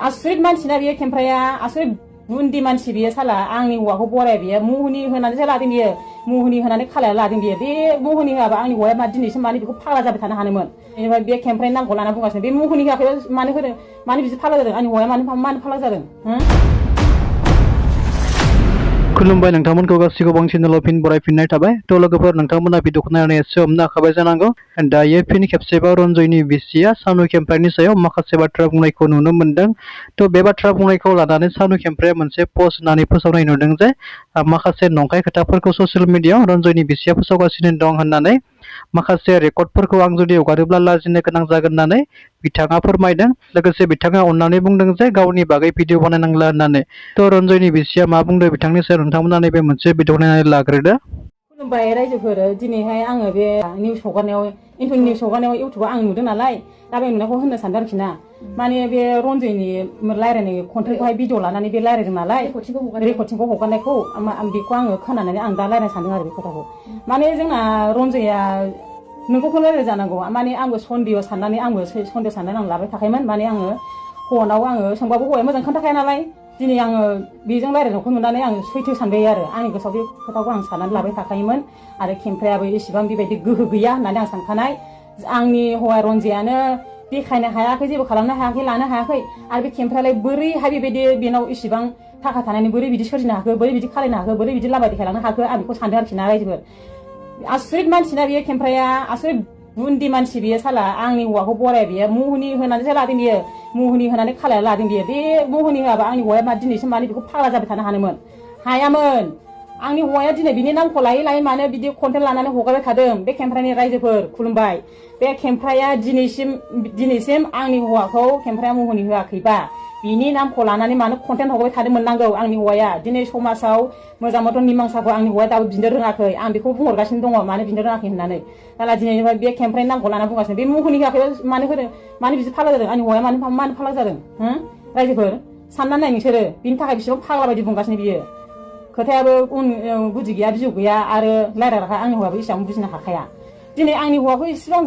आसुरित मानसिना बियो खेमफ्राया आसुरित बुन्दि मानसि बियो साला आंनि हौवाखौ बराय बियो मुहुनि होनानैसो लादों बियो मुहुनि होनानै खालाया लादों बियो बे मुहुनि होआबा आंनि हौवाया मा दिनैसिम मानो बेखौ फाग्ला जाबाय थानो हानोमोन बेनिफ्राय बे खेमफ्रायनि नामखौ लाना बुंगासिनो बे मुहुनि होआखै मानो होदों मानो बिदि फाग्ला जादों आंनि हौवाया मानो फाग्ला जादों खुलुमबाय नोंथांमोनखौ गासिखौबो आं चेनेलाव फिन बरायफिननाय थाबाय थ' लोगोफोर नोंथांमोना भिडिअखौ नायनानै एसे हमनो हाखाबाय जानांगौ दायो फिन खेबसेबाव रन्जयनि बिसिया सानु खेमफ्रायनि सायाव माखासे बाथ्रा बुंनायखौ नुनो मोनदों थ' बे बाथ्रा बुंनायखौ लानानै सानु खेमफ्राया मोनसे पस्ट होनानै फोसावनाय नुदों जे माखासे नंखाय खोथाफोरखौ ससियेल मिडियायाव रन्जयनि बिसिया फोसावगासिनो दं होननानै माखासे रेकर्डफोरखौ आं जुदि हगारोब्ला लाजिनो गोनां जागोन होननानै बिथाङा फोरमायदों लोगोसे बिथाङा अननानै बुंदों जे गावनि बागै भिडिअ बानायनांला होननानै थ' रन्जयनि बिसिया मा बुंदों बिथांनि सायाव नोंथांमोना नैबे मोनसे भिडिअ नायनानै लाग्रोदो। खुलुमबाय रायजोफोर दिनैहाय आङो बे निउस हगारनायाव निउस हगारनायाव इउटुबाव आं नुदों नालाय दा बे नुनायखौ होननो सानदों आरोखि ना माने बे रन्जयनि रायलायनाय कन्टेन्टखौहाय भिडिअ लानानै बे रायलायदों नालाय रेकर्डिंखौ हगारनायखौ बेखौ आङो खोनानानै आं दा रायलायनो सानदों आरो बे खोथाखौ माने जोंना रन्जयआ नोंखौनो रायलाय जानांगौ माने आंबो सन्देह साननानै आं लाबाय थाखायोमोन माने आङो हौवानाव आङो सोंबाबो हौवाया मोजां खोन्थाखाया नालाय दिनै आङो बेजों रायलायनायखौ नुनानै आं सैथो सानबाय आरो आंनि गोसोआव बे खोथाखौ आं साननानै लाबाय थाखायोमोन आरो खेमफ्रायाबो एसेबां बेबायदि गोहो गैया होननानै आं सानखानाय आंनि हौवा रन्जयआनो देखायनो हायाखै जेबो खालामनो हायाखै लानो हायाखै आरो बे खेमफ्रायालाय बोरैहाय बेबायदि बेनाव इसेबां थाखा थानानै बोरै बिदि सोरजिनो हाखो बोरै बिदि खालायनो हाखो बोरै बिदि लामा देखायलांनो हाखो आं बेखौ सानदों आरोखि ना रायजोफोर आसुरित मानसिना बियो खेमफ्राया आसुरित बुन्दि मानसि बियो साला आंनि हौवाखौ बराय बियो मुहुनि होनानैसो लादों बियो मुहुनि होनानै खालाया लादों बियो बे मुहुनि होआबा आंनि हौवाया मा दिनैसिम मानो बेखौ फाग्ला जाबाय थानो हानोमोन हायामोन आंनि हौवाया दिनै बिनि नामखौ लायै लायै मानो बिदि कन्टेन्ट लानानै हगारबाय थादों बे खेमफ्रायनि रायजोफोर खुलुमबाय बे खेमफ्राया दिनैसिम आंनि हौवाखौ खेमफ्राया मुहुनि होआखैबा बिनि नामखौ लानानै मानो कन्टेन्ट हगारबाय थानो मोननांगौ आंनि हौवाया दिनै समाजाव मोजां मथन मिमांसाखौ आंनि हौवाया दाबो बिनो रोङाखै आं बेखौ बुंहरगासिनो दङ मानो बिनो रोङाखै होननानै दाला दिनैनिफ्राय बे खेमफ्रायनि नामखौ लाना बुंगासिनो बे मुहुनि होआखै मानो होदों मानो बिदि फाग्ला जादों आंनि हौवाया मानो फाग्ला जादों रायजोफोर साननानै नाय नोंसोरो बिनि थाखाय बिसिबां फाग्ला बायदि बुंगासिनो बियो खोथायाबो गुदि गैया बिजौ गैया आरो रायलायग्राखा आंनि हौवायाबो इसेबां बुजिनो हाखाया दिनै आंनि हौवाखौ इसेबां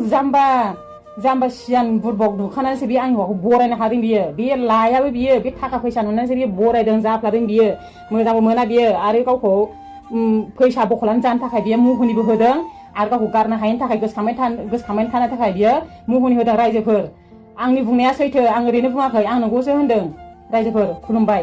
जाम्बा सियान बुरबक नुखानानैसो बे आंनि हौवाखौ बरायनो हादों बियो बे लायाबो बियो बे थाखा फैसा नुनानैसो बियो बरायदों जाफ्लादों बियो मोजांबो मोना बियो आरो गावखौ फैसा बख'नानै जानो थाखाय बियो मुहुनिबो होदों आरो गावखौ गारनो हायैनि थाखाय गोसोखांबाय थानो थाखाय बियो मुहुनि होदों रायजोफोर आंनि बुंनाया सैथो आं ओरैनो बुङाखै आं नंगौसो होनदों रायजोफोर खुलुमबाय।